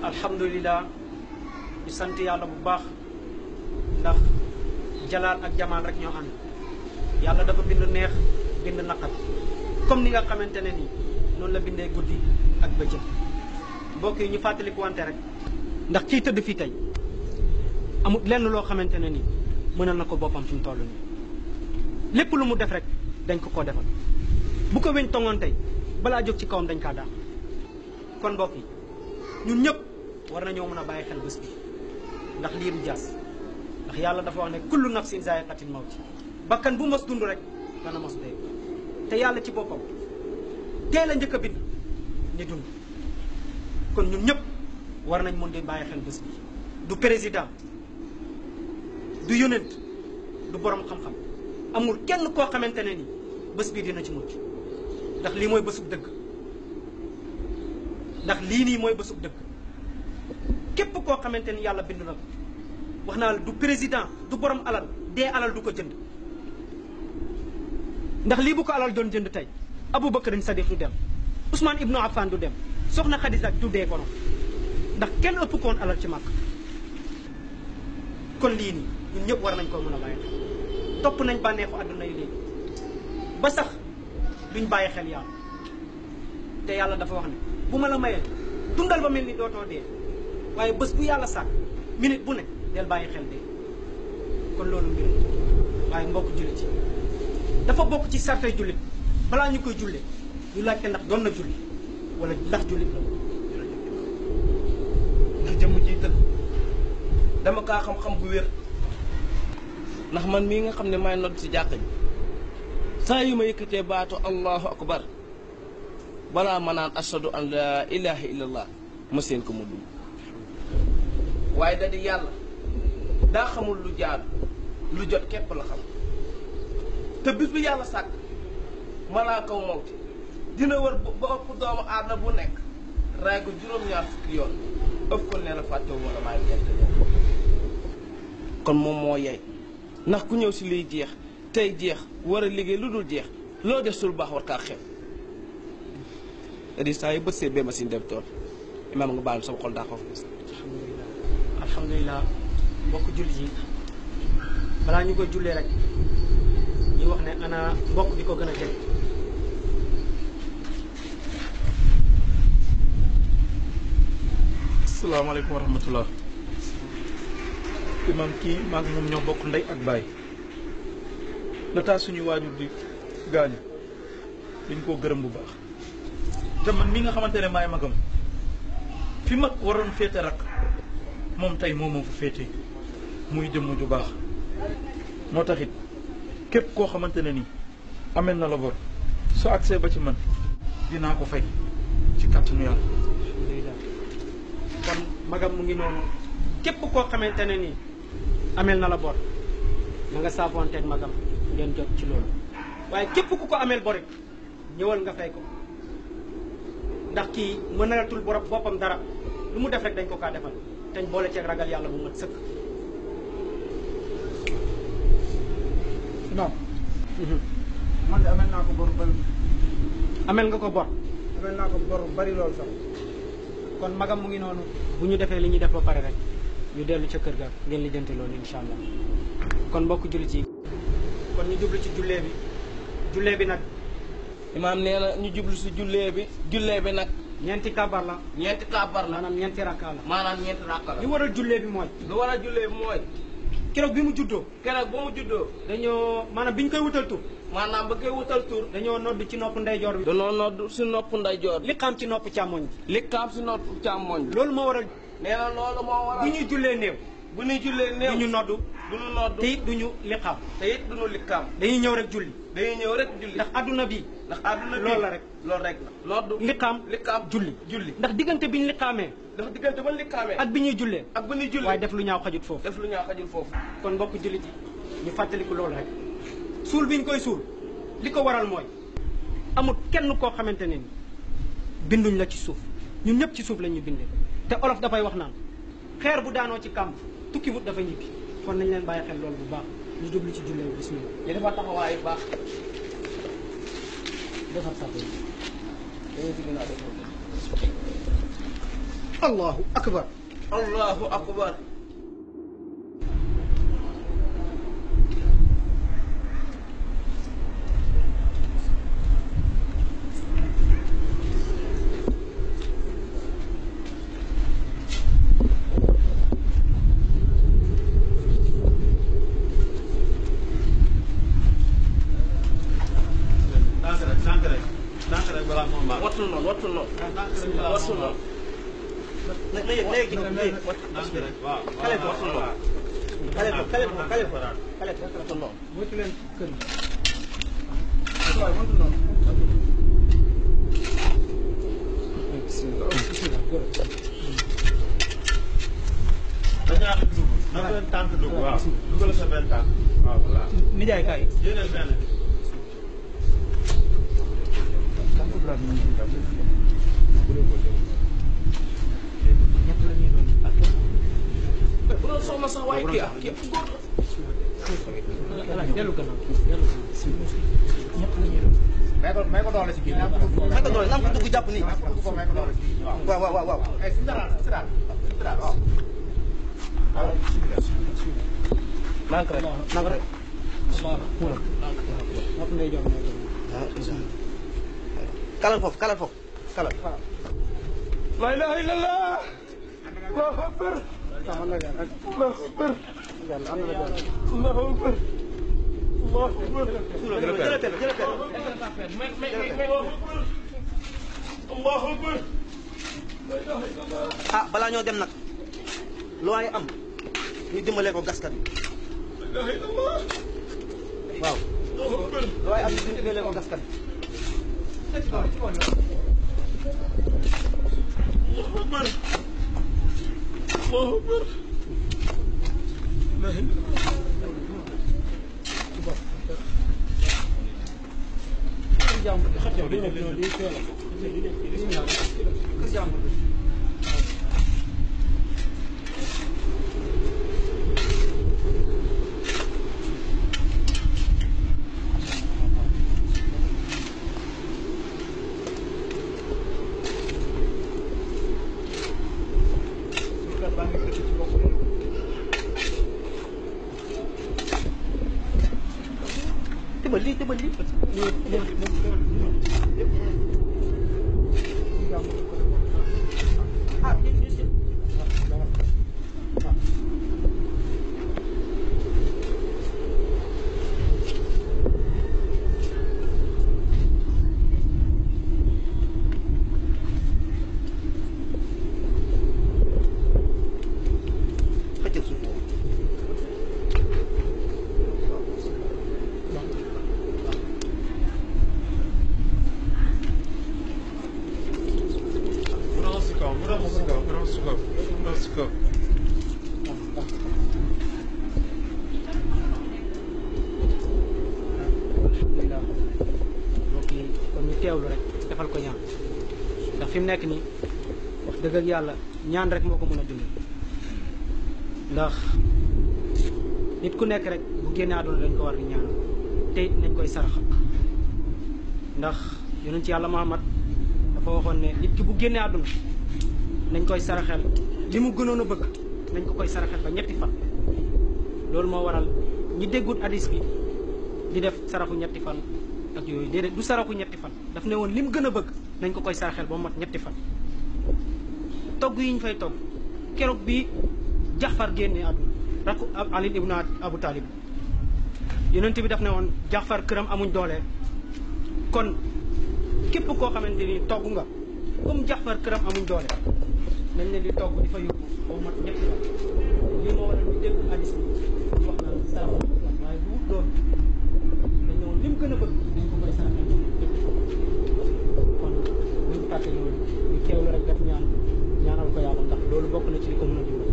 alhamdulilah di sant yàlla bu baax ndax jalaal ak jamaal rek ñoo ànd yàlla dafa bind neex bind naqar comme ni nga xamante ne nii noonu la bindee guddi ak bëccëg mbokk yi ñu fàttaliku wante rek ndax kii tëdd fii tey amul lenn loo xamante ne nii mënal na ko boppam fi mu toll nii lépp lu mu def rek dañ ko koo defal bu ko weñ tongoon tey balaa jóg ci kawam dañ kaa daax kon mbokk yi ñun ñëpp war nañoo mën a bàyyi xel bés bi ndax lii du jaas ndax yàlla dafa wax ne kullu nafsin zaa'iqatul mawti bakkan bu mos dund rek dana mos dee te yàlla ci boppam teel a njëkk a bind ni dund kon ñun ñëpp war nañ mën di bàyyi xel bés bi du président du yonent du borom xam-xam amul kenn koo xamante ne ni bés bii dina ci mucc ndax lii mooy bésub dëgg ndax lii nii mooy bésub dëgg képp koo xamante ni yàlla bind na ko wax naa la du président du borom alal dee alal du ko jënd ndax lii bu ko alal doon jënd tey Aboubacar Sadiq du dem Ousmane Ibnu Affan du dem soxna Khadija du dee kono ndax kenn ëpp koon alal ci màkk kon lii nii ñun ñëpp war nañ koo mën a bàyyi xel topp nañ bànneexu àdduna yi léegi ba sax duñ bàyyi xel yàlla te yàlla dafa wax ne bu ma la mayee dundal ba mel ni dootoo dee waaye bés bu yàlla sàkk minute bu ne del bàyyi xel dee kon loolu mbir waaye mbokk jullit ci dafa bokk ci sartay jullit balaa ñu koy jullee ñu laajte ndax doon na julli wala ndax jullit la ndax jëmm ji dëgg dama kaa xam-xam bu wér ndax man mii nga xam ne maay nodd ci jàkka ji saa yu ma yëkkatee baatu allahu akbar balaa ma naan ashadu an la ilaha illallah ma seen ko mu dugg waaye da di yàlla daa xamul lu jaadu lu jot képp la xam te bis bi yàlla sàkk malaakaw mawti dina wër ba ëpp doomu aadama bu nekk raay ko juróom-ñaar fukki yoon ëpp ko nee la fàttewu wala maay gerte kon moom moo yey ndax ku ñëw si liy jeex tey jeex war a liggéey lu dul jeex loo def sul baax war kaa xew di saa yu bët see bee machine dem tool imaam nga baal sama xol daa ko alhamdulilah mbokk jullit yi balaa ñu koy jullee rek ñu wax ne ana mbokk bi ko gën a jege asalaamaaleykum wa rahmatullah imam kii maag moom ñoo bokk ndey ak baay la tax suñu waajur di gaañu dañ koo gërëm bu baax te man mi nga xamante ne maay magam fi mag waroon féete rak moom tey moo fa féete muy jëmm ju baax moo taxit képp koo xamante ne nii amel na la bor su accès ba ci man dinaa ko fay ci kàttanu yàlla. alhamdulilah kon magam mu ngi noonu képp koo xamante ne nii amel na la bor na nga saafoonteeg magam ngeen jot ci loolu waaye képp ku ko amel bor ñëwal nga fay ko ndax kii mënalatul boppam dara lu mu def rek dañ ko kaa defal teñ boole ceeg ragal yàlla bu mat sëkk. non. man de amel naa ko bor bari. amel nga ko bor. amel naa ko bor bari loolu sax. kon magam mu ngi noonu bu ñu defee li ñuy def ba pare rek ñu dellu ca kër ga ngeen lijjanti loolu incha allah kon mbokk jullit yi kon ñu jublu ci jullee bi nag. imaam nee na ñu jublu si jullee bi nag. ñeenti kabar la. ñeenti kabar la maanaam ñeenti rakka la. maanaam ñeenti rakka la. li waral jullee bi mooy. lu waral jullee bi mooy. keroog bi mu juddoo. keroog ba mu juddoo. dañoo maanaam bi ñu koy wutal tur. maanaam ba koy wutal tur. dañoo nodd ci nopp ndeyjoor bi. dañoo nodd si nopp ndeyjoor bi. li xam ci nopp càmmoñ bi. li xam si nopp càmmoñ bi. loolu moo waral. nee na loolu moo waral. bu ñuy jullee néew. bu ñuy jullee néew. du ñu noddu. du ñu noddu te it du ñu liqaam. te it du ñu liqaam. dañuy ñëw rek julli. dañuy ñëw rek julli. ndax adduna bi. ndax adduna bi loolu la rek. loolu rek la. noddu liqaam julli. ndax diggante bi ñu liqaamee. ndax diggante ba ñu liqaamee. ak bi ñuy jullee. ak bi ñuy jullee waaye def lu ñaaw xajut foofu. def lu ñaaw xajut foofu. kon mbokk jullit yi ñu fàttaliku loolu rek suul bi ñu koy suul li ko waral mooy amul kenn koo xamante ne ni binduñ la ci suuf ñun ñëpp ci suuf la ñuy bindee te olof dafay wax naan xeer bu daanoo ci kàmb tukki wut dafa ñibbi kon nañ leen bàyyi xel loolu bu baax ñu jublu ci jullee bi bismillah. ñu defar taxawaay bu baax. defar sa allahu akbar. allahu akbar. wattul noonu wattul noonu. wattul noonu. léegi kale ko wattul noonu. kale ko wattul noonu. moytu leen kër yi. waaw wattul noonu. dañaa dugg na benn tànk dugg waaw dugal sa benn tànk waaw voilà nijaay kaay. yéeneel benn bu doon soxna sax waaye kii ah képp góor la. dellu gannaaw dellu gannaaw. may ko doole si biir. may ko doole nan ko dugg jàpp nii. may ko doole si biir. waaw waaw waaw. si dara waaw. nank rek nank rek. kalal foofu kalal foofu kalal. la ilaha illallah. allahu akbar. allahu akbar. allahu akbar. ah balaa ñoo dem nag lu waay am ñu dimbale ko gaskat bi waaw lu waay am ñu dimbale ko gaskat bi tëbal lii teewlu rek defal ko ñaan ndax fi mu nekk nii wax dëgg ak yàlla ñaan rek moo ko mën a dund ndax nit ku nekk rek bu génnee àdduna dañ ko war di ñaan te it nañ koy sarax ndax yonent ci yàlla Muhammad dafa waxoon ne nit ki bu génnee àdduna nañ koy saraxel li mu gënoon a bëgg nañ ko koy saraxel ba ñetti fan loolu moo waral ñi déggut hadis bi di def saraxu ñetti fan ak yooyu déedéet du saraxu ñetti fan daf ne woon li mu gën a bëgg nañ ko koy saraxel ba mat ñetti fan togg yi ñu fay togg keroog bi Jaxfar génnee àdduna rakku Ali ibn Abu Talib yonent bi daf ne woon Jaxfar këram amuñ doole kon képp koo xamante ni togg nga comme Jaxfar këram amuñ doole nañ leen di togg di fa yóbbu ba mat ñetti fan lii moo waral ñu dégg hadis bi di wax naan saraxu waaye du wut loolu dañ ne woon li mu gën a bëgg dañ ko koy saraxel kon buñ fàtte loolu ñu teewlu rek def ñaanal ko yàlla ndax loolu bokk na ci li ko mën a dimbali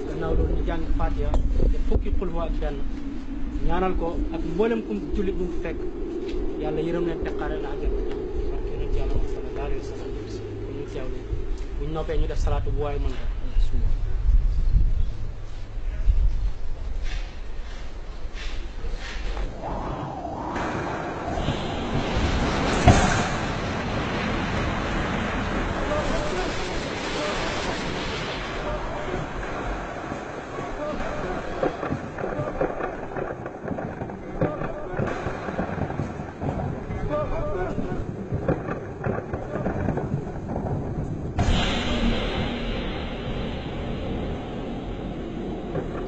gannaaw loolu ñu jàng Faatiha te fukki xul ak benn ñaanal ko ak mboolem kum jullit bu mu fekk yàlla yërëm leen teqaare la àjjana barke yonent yàlla sallallahu alayhi wa sallam ñu teewlu buñ noppee ñu def salaatu bu waay mën rek bi